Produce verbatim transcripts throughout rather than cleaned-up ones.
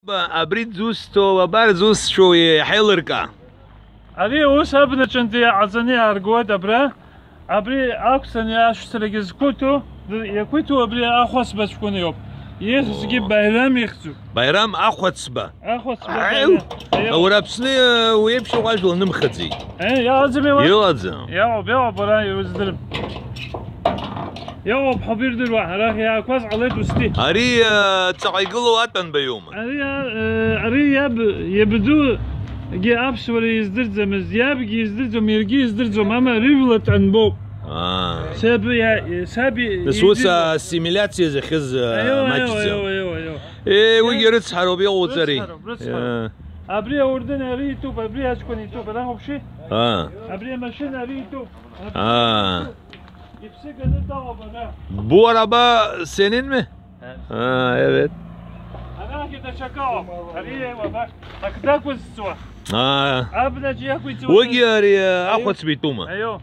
Ба, абри дзусҭоу, абар зусҭцәоу еиҳа еилыркаа. Ари ус абнаҿынтәи иҟаҵаны иааргоит абра. Абри ақәҵаны ашәҭрагьы зқәыҭәу, д-, иақәиҭу абри ахәаҵбаҵәҟьаны иоуп. Ихьӡгьы О. Баирам ихьӡуп. Баирам ахәаҵба. Ахәаҵба Аиу! Баирам. Аиу. Уара Аԥсны, э, уеиԥш иҟоу ажәла нымхаӡеит. Э, иаҟаӡами уа? Иҟаӡам. Иаҟоуп, иаҟоуп, уара иуздырп. Иаҟоуп ҳәа ирдыруа, арахь иаақәаз ҟалеит усти. Ари, э, ҵаҟа игылоу атәанба иоума? Ари, а, э, ари иаб, иабдугьы аԥсуара издырӡомызт, иабгьы издырӡом, иаргьы издырӡом, ама рыжәла тәанбоуп. Аа. Саб иа-, саб и-, Нас ус идыруа. Ассимилиациа зыхьыз, э, Аио, аио, маҷӡам. Аио, аио, аио. Э, уигьы Э, рыцҳароуп, иҟоуҵари. Рыцҳароуп, рыцҳароуп. Э. Абри аурдын ари итәуп, абри аҷкәын итәуп, анахәаԥши. Аа. Абри амашьына ари итәуп. Абри Аа. Иԥсы ганы дыҟоуп ара. Буара ба сенинми? He. Ha, evet. Арахь даҽакы ыҟоуп. Ари еиуа, абар, акы дақәызҵуа. Аа. Абнаҿ иақәиҵауа. Уигьы ари, Аио. Ахәац битәума? Аио.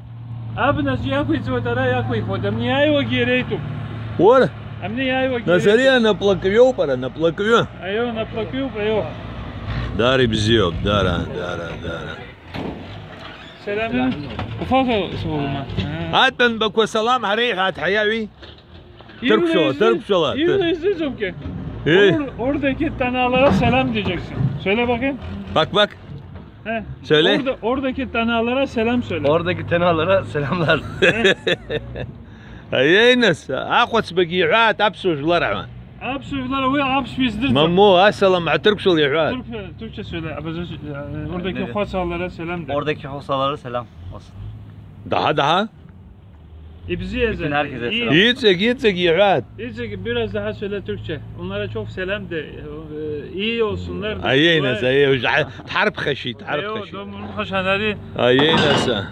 Абнаҿ иақәиҵауа, дара иақәихуа. Дымниааиуагьы иара итәуп. Уара? Амни иааиуагьы Нас иара ари итәуп. Анаплакҩоуп, ара, анаплакҩы. Аио, анаплакҩуп, аио. Дара ибзиоуп, дара, дара, дара. Selamün. Ufak sorma. Ha. Atın bako salam, hare hat hayavi. Tirkçola, Tirkçola. Ивлеизыӡомки? Ей. Ур-, урдагьы таналара сәлам дияҗәҗәаҗәсеи. Söyle bakayım. Bak, bak. He. Söyle. Orada, oradaki tanalara selam söyle. Oradaki tanalara selamlar. He. Аиеи, нас, ахәац багьы иҳәааит аԥсуа жәлар ҳәа. Аԥсуа жәлар, уи аԥсшәа издырӡом. Мамоу, асалам аҭырқәшәала иҳәааит. Türkçe, Türkçe söyle. Абаза, э, oradaki Ne? Hosalara selam de. Oradaki Hosalara selam olsun. Daha, daha. Ibziye Bütün herkese selam. İyi. Iyice, iyice iğat. İyice biraz daha söyle Türkçe. Onlara çok selam de. Ee, iyi olsunlar da. Aynen, aynen. Harp kaşit, harp kaşit. Aynen.